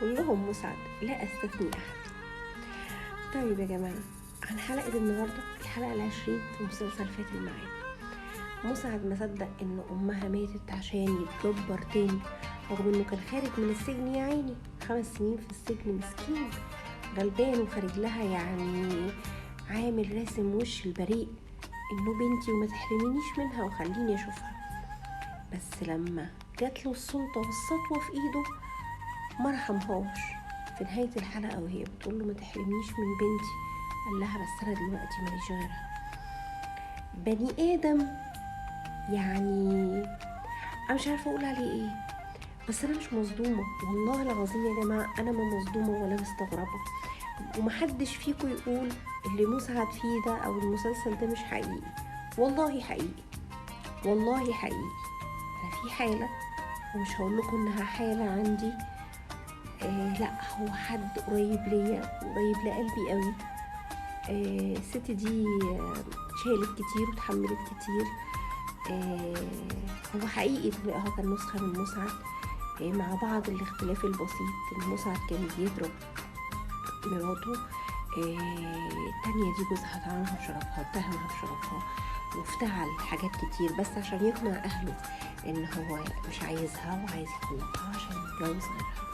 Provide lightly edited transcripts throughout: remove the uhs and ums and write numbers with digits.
كلهم مسعد، لا استثني احد. طيب يا جماعة، عن حلقة النهاردة، الحلقة 20 في مسلسل فات الميعاد. مسعد ما صدق ان امها ماتت عشان يتجبر تاني، رغم انه كان خارج من السجن يا عيني، 5 سنين في السجن، مسكين غلبان وخارج لها يعني عامل راسم وش البريء انه بنتي وما تحرمنيش منها وخليني اشوفها. بس لما جات له السلطة والسطوة في ايده ما رحمهاش. في نهاية الحلقة وهي بتقول له ما تحرمنيش من بنتي، قال لها بس انا دلوقتي ماليش غيرها. بني ادم يعني انا مش عارفة اقول عليه ايه، بس انا مش مصدومة والله العظيم يا جماعة، انا ما مصدومة ولا مستغربة. ومحدش فيكم يقول اللي مسعد فيه ده او المسلسل ده مش حقيقي، والله حقيقي، والله حقيقي. انا في حالة ومش هقول لكم انها حالة عندي، لا هو حد قريب ليا، قريب لقلبي قوي. الست دي شالت كتير وتحملت كتير. هو حقيقي طليقها كان نسخة من مسعد، مع بعض الاختلاف البسيط. مسعد كان بيضرب مراته، التانية دي جوزها طعنها بشرفها، اتهمها بشرفها وافتعل حاجات كتير بس عشان يقنع اهله ان هو مش عايزها وعايز يطلقها عشان يتجوز غيرها.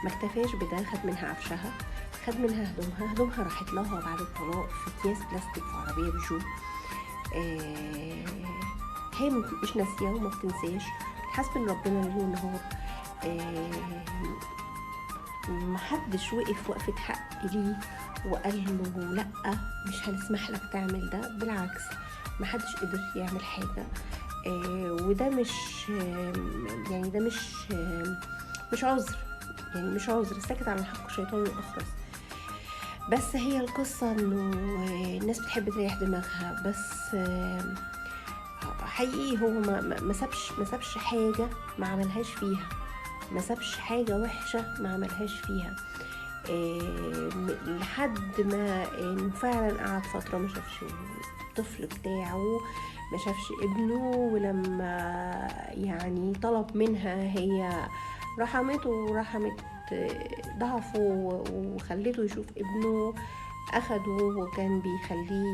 ما اكتفاش بده، خد منها عفشها، خد منها هدومها، هدومها راحت لها بعد الطلاق في اكياس بلاستيك في عربية بيجو. هي مش ناسيه وما بتنساش، بتحاسب ان ربنا ليل ونهار. محدش وقف وقفة حق ليه وقال له لأ مش هنسمح لك تعمل ده، بالعكس محدش قدر يعمل حاجة. وده مش يعني ده مش عذر، يعني مش عذر، ساكت على حق شيطان الأخرس. بس هي القصة انه الناس بتحب تريح دماغها، بس حقيقي هو ما سابش حاجة ما عملهاش فيها، ما سابش حاجة وحشة ما عملهاش فيها، لحد ما انه فعلا قعد فترة ما شافش الطفل بتاعه، ما شافش ابنه. ولما يعني طلب منها هي رحمته ورحمت ضعفه وخلته يشوف ابنه، اخده وكان بيخليه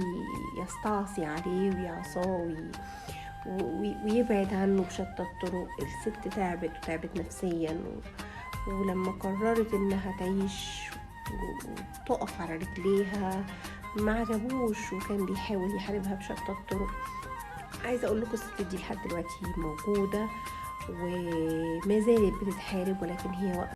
يستعصي عليه ويعصاه ويبعد عنه بشتى الطرق. الست تعبت وتعبت نفسيا، ولما قررت انها تعيش وتقف على رجليها ما عجبوش، وكان بيحاول يحاربها بشتى الطرق. عايزه اقول لكم الست دي لحد دلوقتي موجودة وما زالت بتتحارب، ولكن هي واقفة.